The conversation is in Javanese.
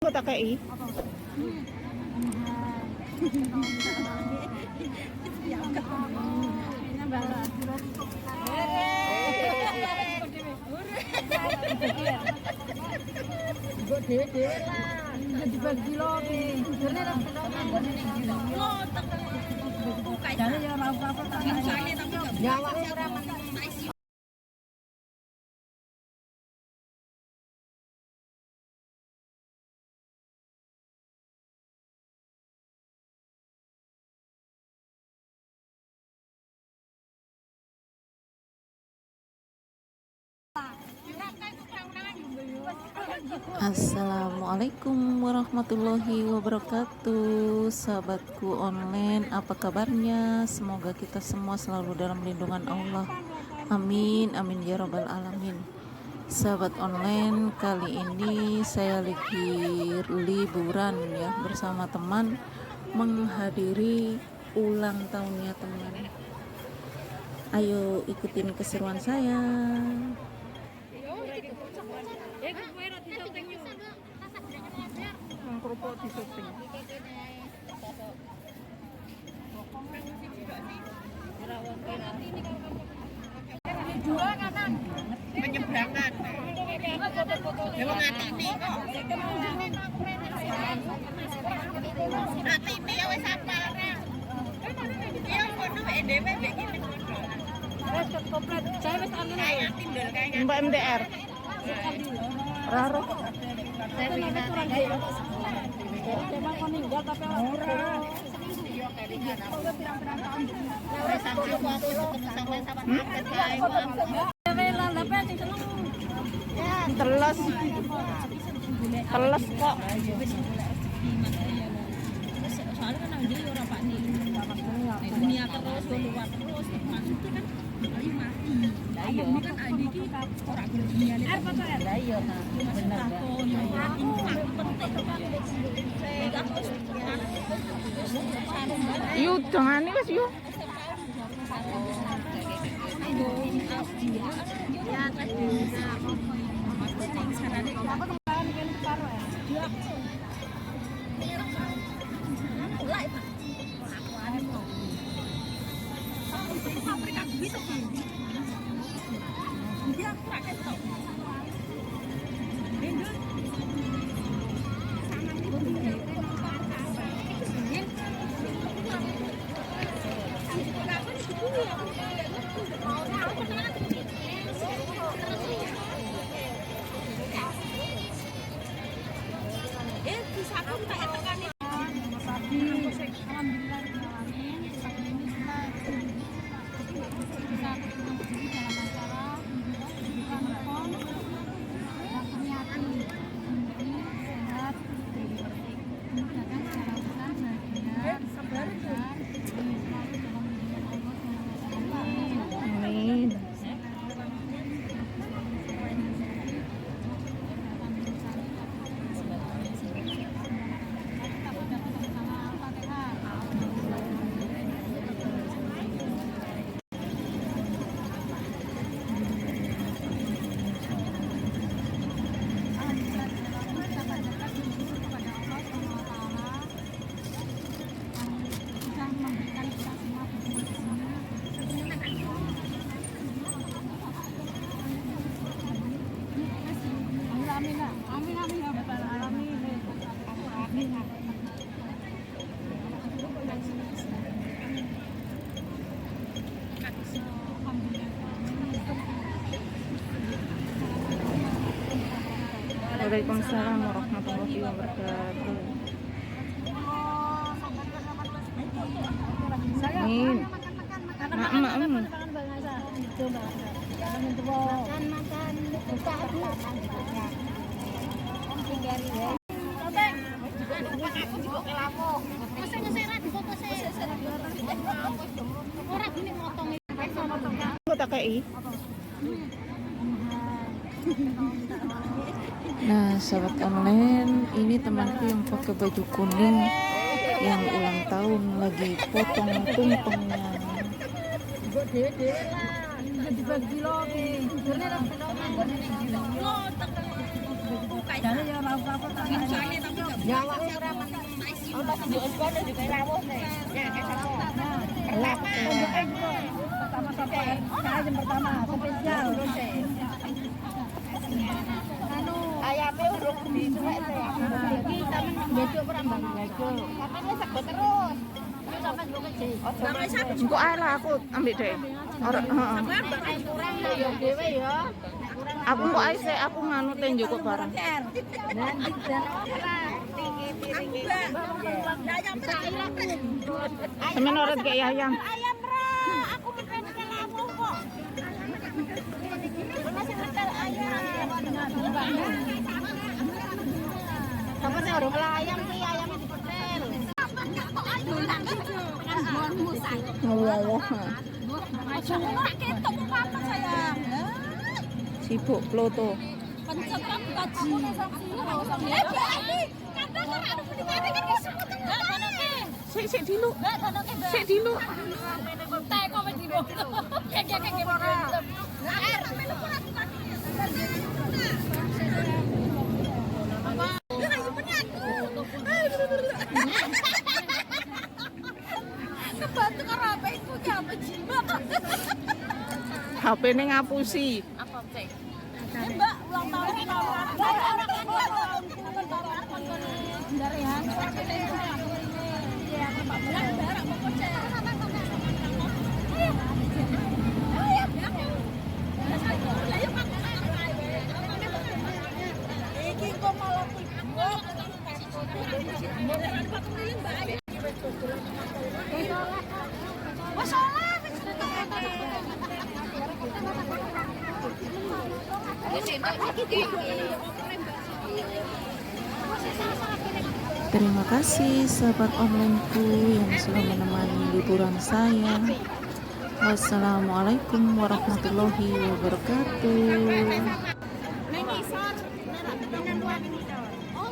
Tak kei. Dhewe-dhewe lah. Dibagi lho ki. Jane ya ora apa-apa tak. Ya awake ora meneng. Assalamualaikum warahmatullahi wabarakatuh. Sahabatku online, apa kabarnya? Semoga kita semua selalu dalam lindungan Allah. Amin, amin ya robbal alamin. Sahabat online, kali ini saya lagi liburan ya bersama teman, menghadiri ulang tahunnya teman. Ayo ikutin keseruan saya. Kerupuk di syuting. Dua kanan. Penyeberangan. Ya wong atine kok. Atine ya wis apal. Ya kono mek dhewe mek kene kono. Wis komplit. Saya wis anu. Kayak tindel kayak. Mbak MDR. Raro. Saya kurang dhewe. Emang kon ninggal tapi ora. Teles. Teles kok. Soalnya kan nang dia ora Pak nih dunia terus luar terus maksudnya kan ayo mati. Lah iya kan ade iki ora gelem dunia lah iya bener Yu dongane wis yu. Amin. Amin amin ya rabbal alamin. Amin. Waalaikumsalam warahmatullahi wabarakatuh. Amin. Mak mak. Makan Kok tak kei. Nah, sahabat online, ini temanku yang pakai baju kuning yang ulang tahun lagi potong tumpengnya. Dhewe-dhewe lah. Dibagi lho ki. Jane ya ora apa-apa tak. Pertama spesial. Ayamnya urung disuwek iki sampean besok ora Mbak besok. Sampean wis sego terus. Engko ae lah aku ambil deh. Ora heeh. Kurang ya dhewe ya. Aku engko ae sik aku nganu teh njukuk barang. Sampeyan ora kayak ayam. Ayam ra, aku metel lawuh kok. Masih metel ayam. Sama sing urung ayam ki ayamnya dipetel. Ngomong. Ketok apa sayang? Sibuk ploto. Pencet kan kaji. Eh, Mbak Ani, kadang ora ada pendekane kan wis Sik sik dilu. Sik dilu. Teko wis dilu. Kek kek kek. Kebantu karo HP ku ki apa jimat. HP-ne ngapusi. Apa cek? Mbak, ulang tahun kita Terima kasih sahabat onlineku yang sudah menemani liburan saya. Wassalamualaikum warahmatullahi wabarakatuh. Oh,